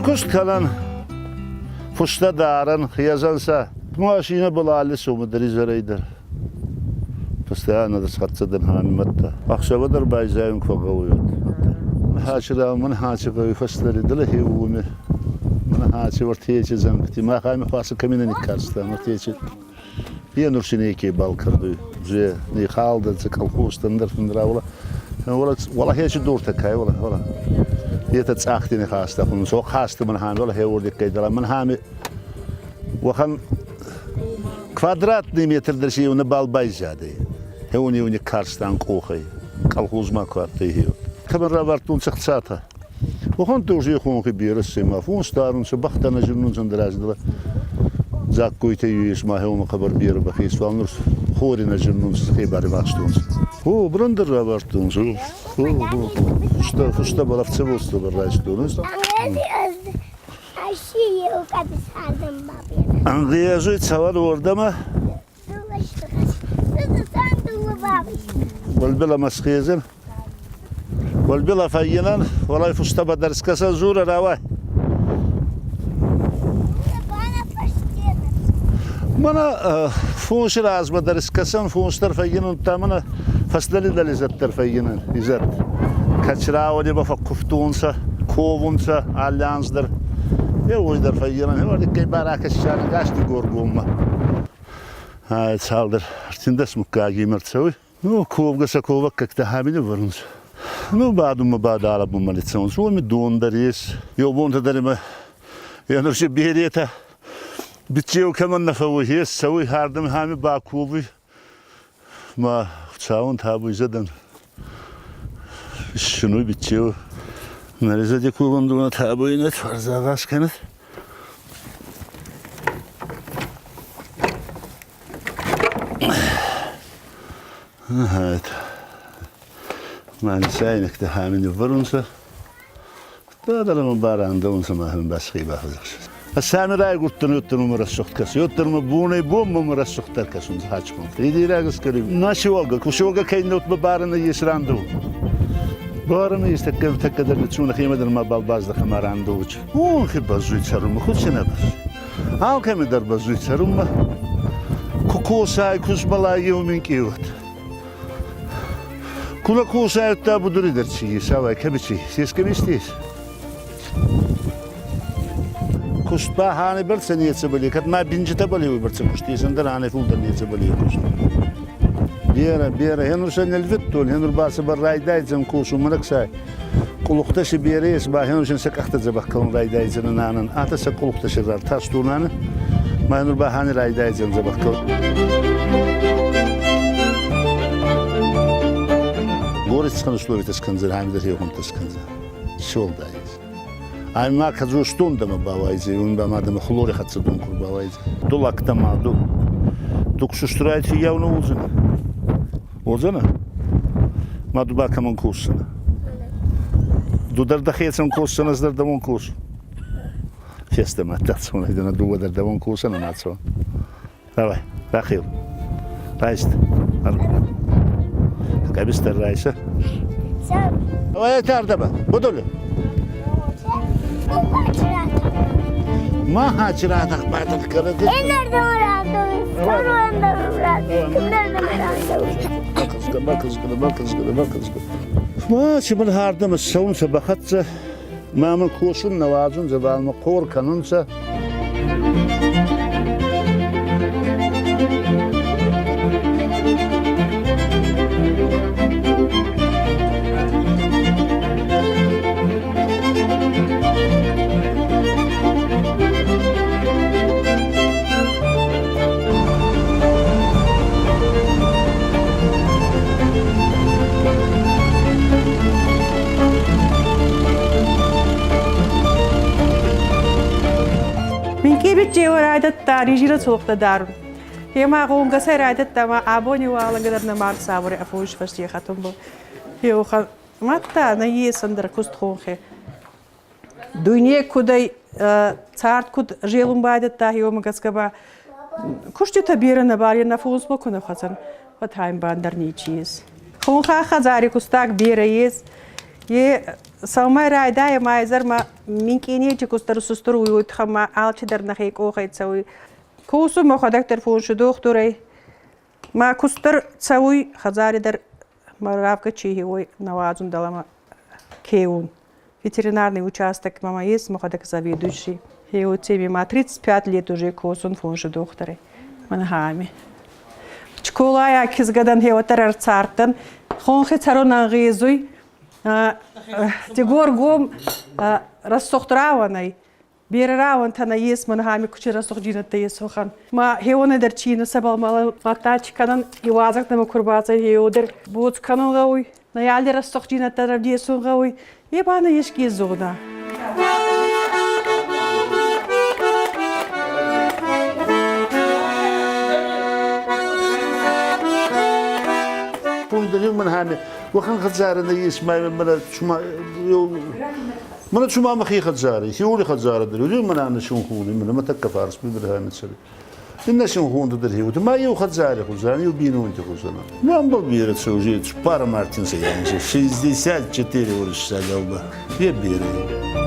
Куыст кӕнӕн, фыстӕ дарӕн, хезӕн сӕ. Машинӕ был алы сомы дӕр изӕрӕй дӕр. Постоянно схӕццӕ дӕн ханмӕттӕ. Ӕхсӕвӕ дӕр байзайун куы гъӕуй, уӕд. Хачира мын хачи гъӕуи фӕстӕри дӕлӕ хеууми. Мын хачи вартечи зӕнгти. Махами хуацы кӕми нӕ никкарста, вартечи. Е нур си неке бал кӕрдуй. Же не халдӕнцӕ колхозтӕн дӕр финдравола. Уола уола хечи дортӕ кай уола уола. Етӕ цъахти не хаста хун. Со хаста мын хами уола хеуордиккай дӕла мын хами уӕхӕн квадратный метр дӕр си нӕбал байзадӕй. Хеуни карстан къохӕй. Колхозмӕ ку адтӕй хеу. Кӕмӕн равардтонцӕ хцатӕ. Уӕхӕн тоже хонхи берӕ ма фонс дарунцӕ, бӕхтӕ нӕ зиннунцӕ ӕндӕр Дзагкойтӕй ес ма хеума хъӕбӕр берӕ бӕхес, фал нур хори нӕ зиннунцӕ, хебари бахстонцӕ. О, брандер равардтонцӕ. О, о, о. Фустӕ бал ӕфцӕбостӕ райстонцӕ. Ӕнгъезуй цӕуӕн уордӕмӕ. والبلا مسخيزن والبلا فينان ولا يفشت بدرس كسا زور راوي منا فونش راز بدرس كسن فونش ترفينن تامنا فسللي دلي زت ترفينن يزت كچراوني بفقفتونسا كوفونسا алянсдер Еуйдӕр фӕййерӕн, хеуӕрдиккӕй баракӕсчани гасти горгоммӕ. Цалдӕр ӕртиндӕс муггаги имӕ ӕрцӕуй. Ну, ковгӕ сӕ ковӕггӕгтӕ хами ниввӕрунцӕ. Ну, бадунмӕ ба далӕбунмӕ лицӕунцӕ. Уоми дон дӕр ес. Еу бонтӕ дӕр имӕ енурси беретӕ биццеу кӕмӕн нӕ фӕууй, ес цӕуй хӕрдӕм хами баковуй. Ма Хуцауӕн табу изӕдӕн. Ссынуй биццеу. Нӕ кувӕндонӕ табу иннӕ фӕрзагъаз кӕнӕд. Мӕнсайнӕгтӕ хами ниввӕрунцӕ. Дадӕлӕмӕ барӕндӕунцӕ ма хӕн басхи бафӕдзӕхсӕ. Сами райгурдтӕн уӕддӕр мӕ рӕсугъд кӕсуй, уӕддӕр мӕ бонӕй бонмӕ мӕ рӕсугъддӕр кӕсунцӕ хачкон. Идирагас кӕри. Нашиога, кушиога кӕйнотмӕ барӕнӕ ес рандӕу. Барӕнӕ ес тӕккӕ тӕккӕ дӕр цуна хемӕ дӕр ма бал баздӕхӕ ма рандӕуч. Онхи бӕззуй цӕрунмӕ, хуци нӕ бӕззуй. Алкӕмӕ дӕр бӕззуй цӕрунмӕ. Ку косай, ку змӕлай еу минкъий уӕд. Ку нӕ косай, удта будури дӕр ци ес, авай кӕми ци ес, ескӕми ес. Куст ба хани бӕрцӕ нецӕбӕл, кӕд ма бинджитӕбӕл еуй бӕрцӕ куст ес, ӕндӕр хани фулдӕр нецӕбӕл куст. Берӕ, берӕ. Хенур сӕ нелветтон, хенур ба сӕбӕл райдайдзӕн косун, мӕнӕксай. Къулухтӕ си берӕ ес, ба хенур сӕ къӕхтӕ дзӕбӕх кӕнун райдайдзӕнӕн анӕн. Атӕ сӕ къулухтӕ си рартастунан, ма хенур ба хани райдайдзӕн дзӕбӕх кӕнун. Горец условитӕ скӕндзӕн, ами дӕр хеуонтӕ скӕндзӕн. Сёлдай. Ӕма кӕдзосдон дӕмӕ бауайдзӕй, ун ба ма дӕмӕ хлори хӕццӕ дон ку рбауайдзӕй. Ду лӕгтӕ ма ду. Ду кусустурӕй фиййау нӕ уодзӕнӕ? Уодзӕнӕ? Ма ду ба кӕмӕн косдзӕнӕ? Ду дӕр дӕхецӕн косдзӕнӕ, ӕз дӕр дӕуӕн косун. Фестӕмӕ ӕддӕцон, дӕ дууӕ дӕр дӕуӕн косӕн ӕма цо. Давай, рахил. Райст. Къӕбистӕр райса. Давай ардӕмӕ. Будули. Ма хачиратах батах кӕнӕ. Ма чи мын хӕрдӕмӕ ссӕуынцӕ бахӕццӕ, ма мын косун нӕ уадзунцӕ, фал мӕ хъор кӕнунцӕ. Минкъий райдӕдта режира цохтӕ дарун. Ема гъонгӕсӕй райдӕдта ма абони уалӕнгӕ дӕр нӕ мард сабури афойс фӕсте хӕтунбӕл. Еухан мадта нӕййес ӕндӕр куст хонхи. Дуйне кудӕй цард куд зелун байдӕдта, еумӕ гӕсгӕ ба куститӕ берӕ нӕбал, нӕ фонсмӕ ку нӕ хӕцӕн, уӕд хайм ба ӕндӕр нечи ес. Хонхӕ хӕдзари кустаг берӕ ес, е Сӕумӕ райдайӕ ма изӕрмӕ минкъий нечи кустдӕр сустур уй, уой туххӕн ма алчидӕр нӕхе къохӕй цӕуй. Косун мӕхуӕдӕг дӕр фонси дохтурӕй. Мӕ куст дӕр цӕуй, хӕдзари дӕр мӕ равгӕ чи уой нӕ уадзун дӕлӕмӕ кеун. Ветеринарный участок мӕмӕ ес, мӕхуӕдӕг заведующий. Хеуцеми ма 35 лет уже косун фонси дохтурӕй. Мӕн Школая кизгӕ дӕн хеуӕттӕр ӕрцардтӕн. Хонхи цӕрун ӕнгъезуй. Дигоргом рӕсугъд рауӕн ӕй. Берӕ рауӕнтӕ нӕййес мӕн ами кучи рӕсугъддзийнӕдтӕ ес уӕхӕн. Ма хеуонӕй дӕр чи нӕ сӕбӕл мӕлӕтдач кӕнӕн, иуазӕг нӕмӕ ку рбацӕй, хеуо дӕр боц кӕнун гъӕуй, нӕ алли рӕсугъддзийнӕдтӕ равдесун гъӕуй, е ба нӕ еске зона. Пундырил мын хами, уӕхӕн хӕдзары нӕййес, ма мӕнӕ цума Мӕнӕ цума мӕхи хӕдзари, хиули хӕдзарӕ дӕр, уый мӕнӕ нӕ синхони, мӕнӕ мӕ тӕккӕ фарс бибирхӕ цӕри. Иннӕ синхонты дӕр хиуты, ма еу хӕдзари хузӕн, еу бийнонти хузӕн. Нам был бере уже пара Мартинса, 64 уырыссаг алба. Е бере.